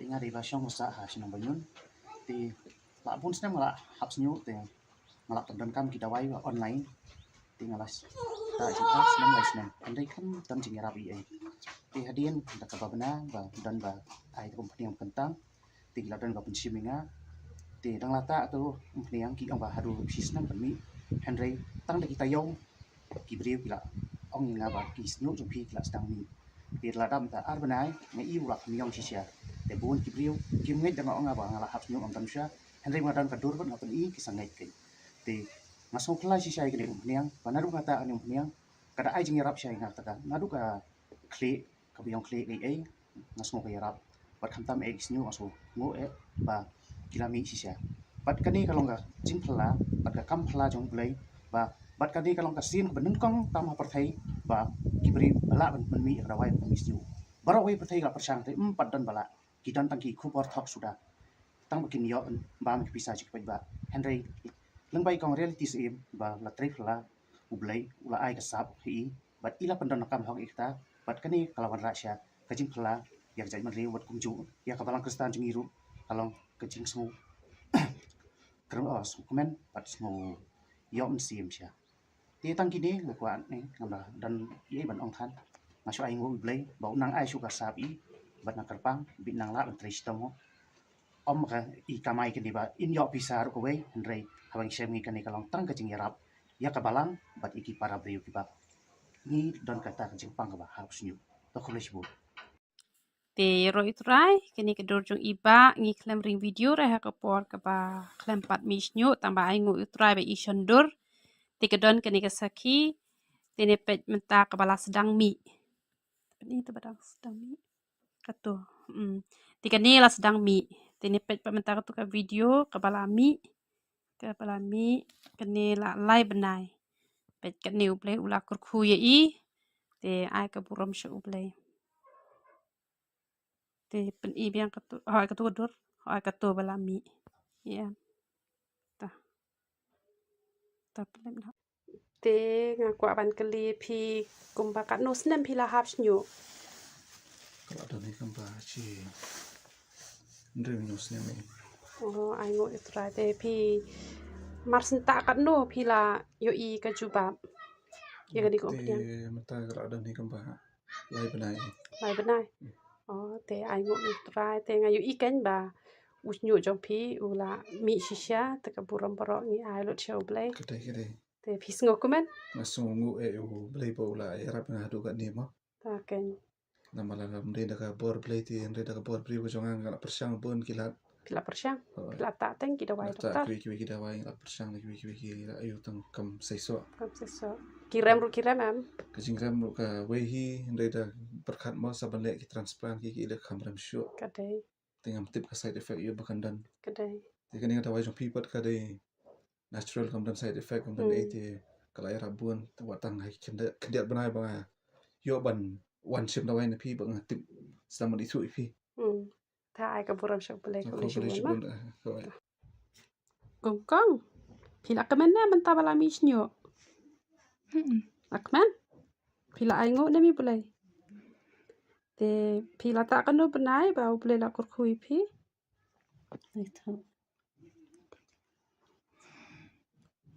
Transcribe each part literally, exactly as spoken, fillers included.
Nga dei ba shong masa ha shnong Banyun. Te la bun snem nga la hap sniuh te nga la pyndonkam ki dawai ba online. Te nga la ta jingpang snem lai snem. Hynrei kam don jingïarap ei ei. Te hadien da kaba bna ba don ba ai te kum pynïang kyntang. Te ki la don ba pynshim ïa nga. Te dang la ta tu pynïang ki ong ba haduh shi snem pynmih. Hynrei tang da ki taïew ki briew ki la ong ïa nga ba ki sniuh jong phi ki la sdang mih. Te la dap mynta ar bnai nga i u la kham ïong shisha. Te bun ki briew kim ngeit da nga ong nga ba nga la hap sniuh ong tam sha. Hynrei nga don ka dur bad nga pyni ki sa ngeit kein. Te nga sngewkhlaiñ shisha ïa kane u pynïang ba naduh nga ta kane u pynïang ka da ai jingïarap sha ïa nga ta ka naduh ka khlieh kaba ïong khlieh ei ei nga sngew ka ïarap. Bad khamtam eh ki sniuh nga sngew nguh eh ba ki la mih shisha. Bad kane ka long ka jingphylla bad ka kam phylla jong U Blei ba bad kane ka long ka sien kaba nyngkong tam ha pyrthei ba ki briew ba lah ban pynmih ïa ka dawai ban pynmih sniuh. Baroh wei pyrthei ka la pyrshang te ym pat don ba lah ki don tang ki khubor thok suda. Tang ba kin ïoh ban bam ki pisa jong ki paidbah. Hynrei lyngba i kong Reality Syiem ba la trei phylla U Blei u la ai ka sap ha i bad i la pyndonkam hok ïa kata bad kane ka la wanrah sha ka jingphylla ïa ka jaitbynriew bad kumjuh ïa ka balang Khristan jong ngi ruh ka long ka jingsngew kren, oh, sngewkmen bad sngew ïoh mynsiem sha. Te tang kine nga kwah ne ngam da don ei ei ban ong than. Nga shu ai nguh U Blei ba u nang ai shuh ka sap i bad nga kyrpang bad nang lah ban trei shitom ho. Ym ka i kamai kane ba in ïoh pisa ruh kawei hynrei haba ngi shem ngi kane ka long tang ka jingïarap ïa ka balang bad ïa ki para briew kiba ngi don kata ka jingpang kaba hap sniuh. To khublei shibun. Te ïaroh ïa U Trai, kane ka dur jong i Bah, ngi khlem ring video re ha ka por kaba khlem pat mih sniuh, tang ba ai nguh ïa U Trai ba i shon dur. Te ka don kane ka sakhi, te ne peit mynta kaba la sdang mih. Peit ïa kata ba dang sdang mih. Kato. Hmm. Te kane la sdang mih. Te ne peit pat mynta kato ka video kaba la mih. Kaba la mih kane la lai bnai. Peit kane U Blei u la kyrkhu ïa i. Te ai ka burom sha U Blei. Te pyni biang kato, hoi kato ka dur, hoi kato ba la mih. Ïa. Ta. Ta pynlem na. Te nga kwah ban kylli phi kumba katno snem phi la hap sniuh? Ka la don hi kumba shi hynriew hynñiew snem hi. Oh, ai nguh ïa U Trai. Te phi mar senta katno phi la ïohi ka jubab ïa kane ka umphniang? Te mynta ka la don hi kumba lai bnai. Lai bnai. Hmm. Oh, te ai nguh ïa U Trai, te nga ïohi kein ba u sniuh jong phi u la mih shisha, te ka burom baroh ngi ai lut sha U Blei. Ka dei, ka dei. Te phi sngew kumne? Nga sngew nguh ïa U Blei ba u la ïarap nga haduh katne mo. Ta kein. Namar lada ym dei da ka bor Blei te, ym dei da ka bor briew ka jong nga, nga la pyrshang bun ki lad. Ki la pyrshang. Hooid. Ki la tah teng ki dawai doktor. Kiwei kiwei ki dawai, nga la pyrshang kiwei kiwei ki la ïoh tang kam seisoh. Kam seisoh. Ki rem ruh ki rem em? Ka jingrem ruh kawei hi, ym dei da pyrkhat mo sa ban leh ki transplant ki ki leh kam rem shuh. Ka dei. Te ngam tip ka side effect ïoh ba kan don. Ka dei. Te kane ka dawai jong phi pat ka dei natural, kam don side effect, kam don ei te ka la ïarap bun, te wat tang ha ki khyndiat, khyndiat bnai ba nga ïoh ban wan shim dawai na phi ba nga tip sdang ban ithuh ïa phi. Hmm. Ta ai ka burom sha U Blei. Khublei shibun ma. Kong kong. Phi la kmen ne mynta ba la mih sniuh? Hmm. La kmen? Phi la ai nguh ne em ïa U Blei? Te phi la tah kano bnai ba U Blei la kyrkhu ïa phi? Ito.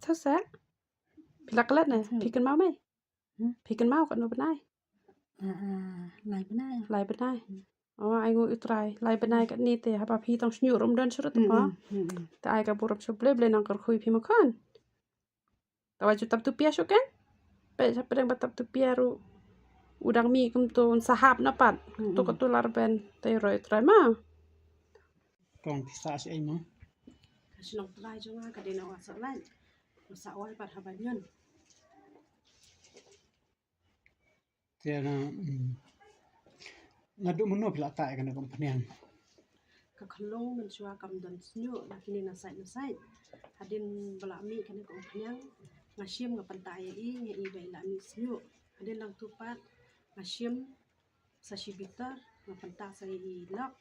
To sa? Phi la klet ne? Ito. Phi kynmaw me? Hmm? Phi kynmaw kano bnai? Ah, ah, lai bnai. Lai bnai. Hmm. Oh, ai nguh ïa U Trai. Lai bnai katne te haba phi tang sniuh ruh ym don shuh ruh te mo. Hmm, hmm, hmm. Te ai ka burom sha U Blei, Blei nang kyrkhu ïa phi mo khun. Te wat ju tap tu pia shuh kein. Peit sha pdeng ba tap tu pia ruh u dang mih kumto un sa hap na pat. Hmm. To kato la rben te ïaroh ïa U Trai ma. Kong phi sah shi ei mo? Ka shnong trai jong nga ka dei na Wah Sohlait. Nga sah wai pat ha Banyun. Te na, mm, naduh mynno phi la tah ïa kane ka umphniang? Ka khyllung mynshuwa kam don sniuh, la kine na sait na sait. Hadien ba la mih kane ka umphniang, nga shim nga pyntah ïa i, nga i ba i la mih sniuh. Hadien nangtu pat nga shim sa shi bitar, nga pyntah sa ïa i lok.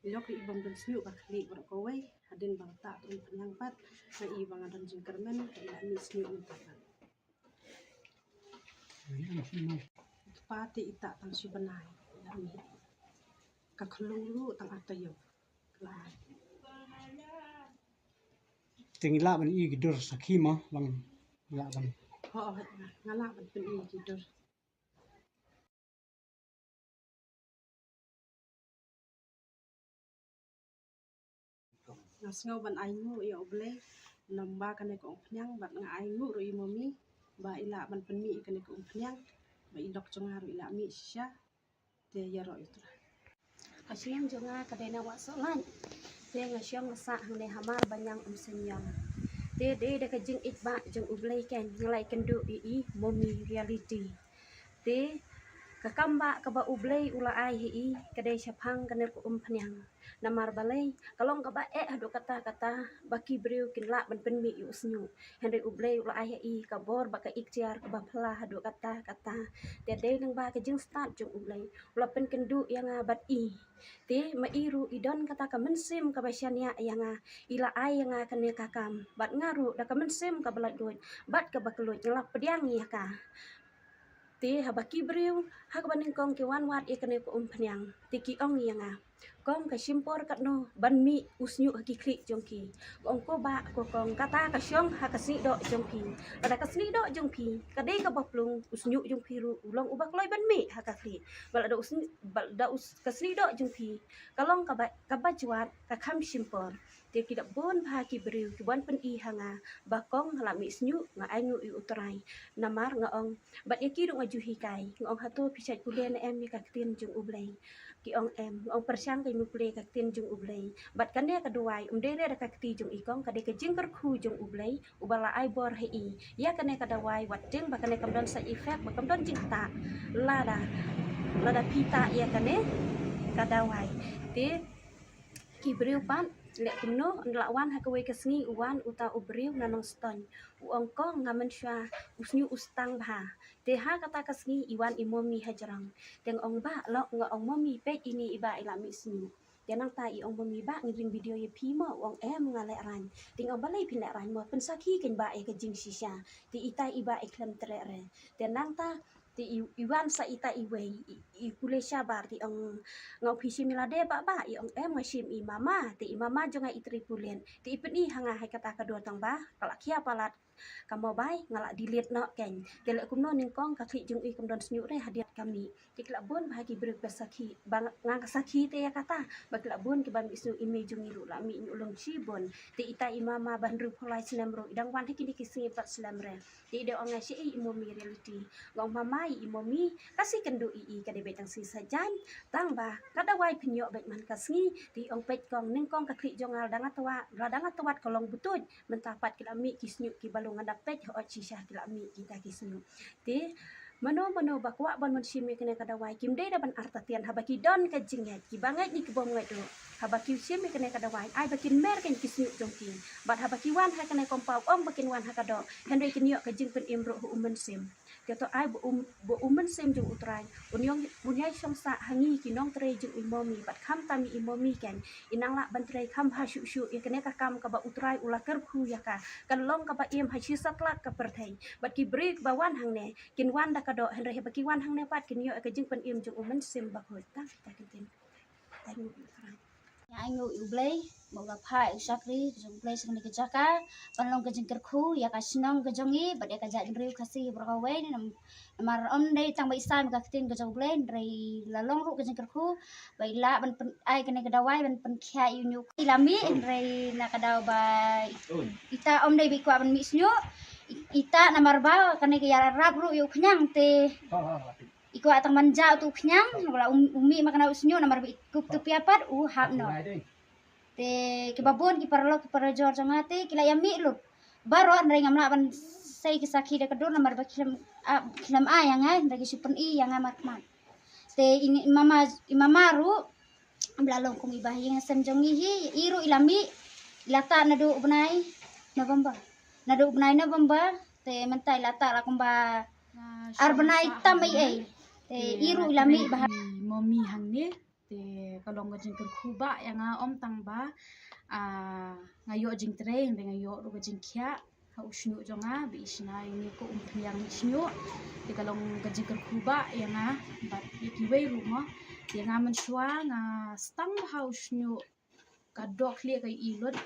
I lok i bym don sniuh, ka khlieh baroh kawei. Hadien ba la tah ka umphniang pat, nga i ba nga don jingkyrmen, ka i la mih sniuh mynta pat. Kpa te i tah tang shi bnai, i la mih. ka khlung ruh tang ar taïew. Te ngi lah ban ïoh ki dur sakhi mo, long lah ban. Ho, nga lah ban pynïoh ki dur. Nga sngew ban ainguh ïa U Blei namar kane ka umphniang, bad nga ainguh ruh ïa i mummy ba i lah ban pynmih ïa kane ka umphniang, ba i lok jong nga ruh i lah mih shisha. Te ïaroh ïa u Trai. Ka shnong jong nga ka dei na Wahsohlait. Te nga shong nga sah hangne ha Marbaniang Umsynïang. Te dei da ka jingïeit ba jong U Blei keiñ nga la ïakynduh ïa i mummy Reality. Te ka kam ba kaba U Blei u la ai ha i ka dei shaphang kane ka umphniang. Namar balei, ka long kaba eh haduh katta katta ba ki briew kin lah ban pynmih ïa u shñiuh. Hynrei U Blei u la ai ha i ka bor bad ka iktiar kaba phylla haduh katta katta. Te dei lyngba ka jingstad jong U Blei u la pynkynduh ïa nga bad i. Te ma i ruh i don kata ka mynsiem kaba shaniah ïa nga, i la ai ïa nga kane ka kam, bad nga ruh da ka mynsiem kaba laitluid bad kaba kylluid nga la pdiang ïa ka. Te haba ki briew ha kaba nyngkong ki wan wad ïa kane ka umphniang, te ki ong ïa nga, kong, ka shim por katno ban mih u shñiuh ha ki khlieh jong ki. Nga ong, ko bah, ko kong, kata ka shong ha ka snieh doh jong phi. Lada ka snieh doh jong phi ka dei kaba plung, u shñiuh jong phi ruh u long uba kloi ban mih ha ka khlieh. Bad lada u shñiuh, bad lada u s-, ka snieh doh jong phi ka long kaba, kaba jwat, ka kham shim por. Te ki la bun bha ki briew ki wan pyni ha nga ba kong, nga la mih shñiuh, nga ainguh ïa u Trai. Namar nga ong, bad ïa ki ruh nga ju hikai, nga ong, hato phi shait pule ne em ïa ka ktien jong U Blei? Ki ong em. Nga ong, pyrshang keiñ me pule ka ktien jong U Blei. Bad kane ka dawai ym dei re da ka kti jong i kong, ka dei ka jingkyrkhu jong U Blei uba la ai bor ha i. Ïa kane ka dawai, wat tieng ba kane kam don side effect, ba kam don jingktah lada, lada phi tah ïa kane ka dawai. Te ki briew pat, leh kumno, ynda la wan ha kawei ka sngi u wan uta u briew na Nongstoiñ. U ong, kong, nga mynshuwa u shñiuh u stang bha. Te ha kata ka sngi i wan i mummy hajrong. Te nga ong, bah, lok, nga ong, mummy, peit ine i bah i la mih shñiuh. Te nangta i ong, mummy, bah, ngin ring video ïa phi mo? U ong, em, nga lehraiñ. Te nga ong, balei phin lehraiñ mo? Pynsakhi keiñ bah ïa ka jingshisha. Te itai i bah i khlem treh re. Te nangta te i, i wan sa ita iwei, i, i pule shabar, te i ong, nga ong, phi shim ïa lade bah, bah? I ong, em, nga shim ïa i mama. Te i mama jong nga i trei pulit. Te i pyni ha nga ha kata ka dur tang ba ka la khia palat ka mobile, nga la delete noh keiñ. Te leh kumno nyngkong, ka khlieh jong i kam don shñiuh re hadien ka mih. Te ki la bun bha ki briew ba sakhi, ba nga, nga sakhi te ïa kata, ba ki la bun kiba mih shñiuh, i mei jong i ruh la mih shñiuh long shibun. Te ita i mama ba hynriewphew lai snem ruh i dang wan ha kine ki sngi pat slem re. Te i dei ong, nga, shaei i mummy Reality? Nga ong, mama, i mummy ka shu kynduh ïa i, ka dei beit tang sngi Saitjaiñ. Tang ba ka dawai phin ïoh beit man ka sngi. Te i ong, peit kong, nyngkong ka khlieh jong nga lada nga twad, lada nga twad ka long butuid. Mynta pat ki la mih ki shñiuh kiba lung, nga da peit hooid shisha ki la mih kita ki shñiuh. Te mano mano ba kwah ban wan shim ïa kane ka dawai, kim dei da ban artatien, haba ki don ka jingngeit, kiba ngeit ne kibym ngeit ruh, haba ki shim ïa kane ka dawai, ai ba kin mer keiñ ki shñiuh jong ki. Bad haba ki wan ha kane ka compound, ym ba kin wan ha ka doh, hynrei kin ïoh ka jingpynim ruh ha u Mynsiem. Te to ai ba u, ba u Mynsiem jong u Trai un ïong, un ïai shong sah ha ngi ki nongtrei jong i mummy, bad khamtam i mummy keiñ, i nang lah ban trei kham bha shuh shuh ïa kane ka kam kaba u Trai u la kyrkhu ïa ka. Kan long kaba im ha shi satlak ka pyrthei. Bad ki briew ba wan hangne kin wan da ka doh, hynrei haba ki wan hangne pat kin ïoh ïa ka jingpynim jong u Mynsiem Bakhuid. Tang kita ki ktien. Tang u Trai. Nga ainguh ïa u Blei ba u la phah ïa u shakri jong u Blei sha kane ka jaka ban long ka jingkyrkhu ïa ka shnong ka jong ngi bad ïa ka jaitbynriew Khasi baroh kawei. Nam-, namar ym dei tang ba i sam ïa ka ktien ka jong u Blei, hynrei la long ruh ka jingkyrkhu ba i lah ban pyn-, ai kane ka dawai ban pynkhiah ïa u ñiuh. I la mih, hynrei na ka daw ba ita ym dei ba i kwah ban mih shñiuh. I-, ita namar ba kane ka ïarap ruh ïa u khñiang te i kwah tang ban jah utu u khñiang, la um, u mih ma kane u shñiuh namar ba i kup tu pia pat u hap noh. Te kiba bun ki paralok ki parajor jong nga te ki la ïa mih lut baroh, hynrei ngam lah ban sei ki sakhi da ka dur namar ba ki khlem, ah, ki khlem ai ïa nga, hynrei ki shu pyni ïa nga markhmat. Te i mama, i mama ruh ba la long kum iba ha ïing ha sem jong ngi hi, i ruh i la mih, i la tah naduh u bnai November. Naduh u bnai November te mynta i la tah la kumba ar bnai tam ei ei. Te i ruh i la mih bha. Mummy hangne. Te ka long ka jingkyrkhu ba ïa nga, ym tang ba, ah, nga ïoh jingtrei, hynrei nga ïoh ruh ka jingkhiah ha u shñiuh jong nga ba i shna ïa une u umphniang mih shñiuh. Te ka long ka jingkyrkhu ba ïa nga bad ïa kiwei ruh mo. Te nga mynshuwa nga sdang bha u shñiuh, ka doh khlieh ka ïohi lut.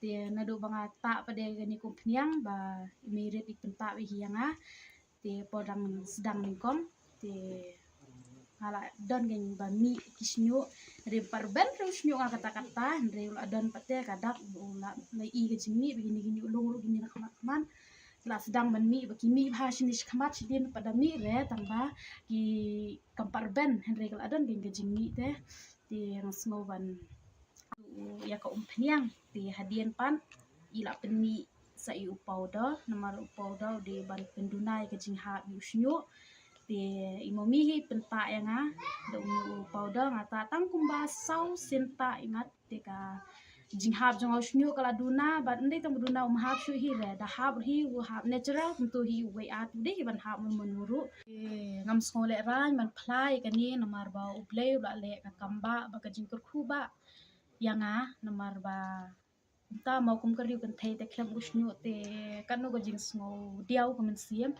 Te naduh ba nga tah pat de kane ka umphniang ba i Meirit i pyntah bha hi ïa nga. Te por dang sdang nyngkong te nga la don kein ba mih ki shñiuh. Hynrei pat rben ruh u shñiuh nga katta katta, hynrei u la don pat te ka dak, u la, la i ka jingmih ba kine ki ñiuhlung ruh kine na khmat khmat. La sdang ban mih ba ki mih bha shane shakhmat, shadien pat da mih re tang ba ki kam pat rben, hynrei ka la don kein ka jingmih te. Te nga sngew ban ïa ka umphniang, te hadien pat i la pynmih sa ïa u powder, namar u powder u dei ban pynduna ïa ka jinghap ïa u shñiuh. Te i mummy hi pyntah ïa nga da une u powder, nga tah tang kumba saw sien tah i mat, te ka jinghap jong u shñiuh ka la duna, bad ym dei tang ba duna um hap shuh hi re, da hap hi u hap natural, kumto hi uwei at u dei hi ban hap mynno mynno ruh. Te ngam sngew lehraiñ ban phla ïa kane namar ba U Blei u la leh ka kam ba, ba ka jingkyrkhu ba ïa nga, namar ba mynta mo kum ka riew kynthei te khlem u shñiuh te katno ka jingsngew diaw ka mynsiem.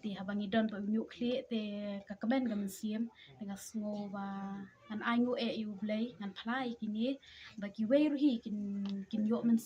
Te haba ngi don pat u ñiuh khlieh te ka kmen ka mynsiem. Te nga sngew ba ngan ainguh eh ïa U Blei, ngan phla ïa kine ba kiwei ruh hi kin, kin ïoh myn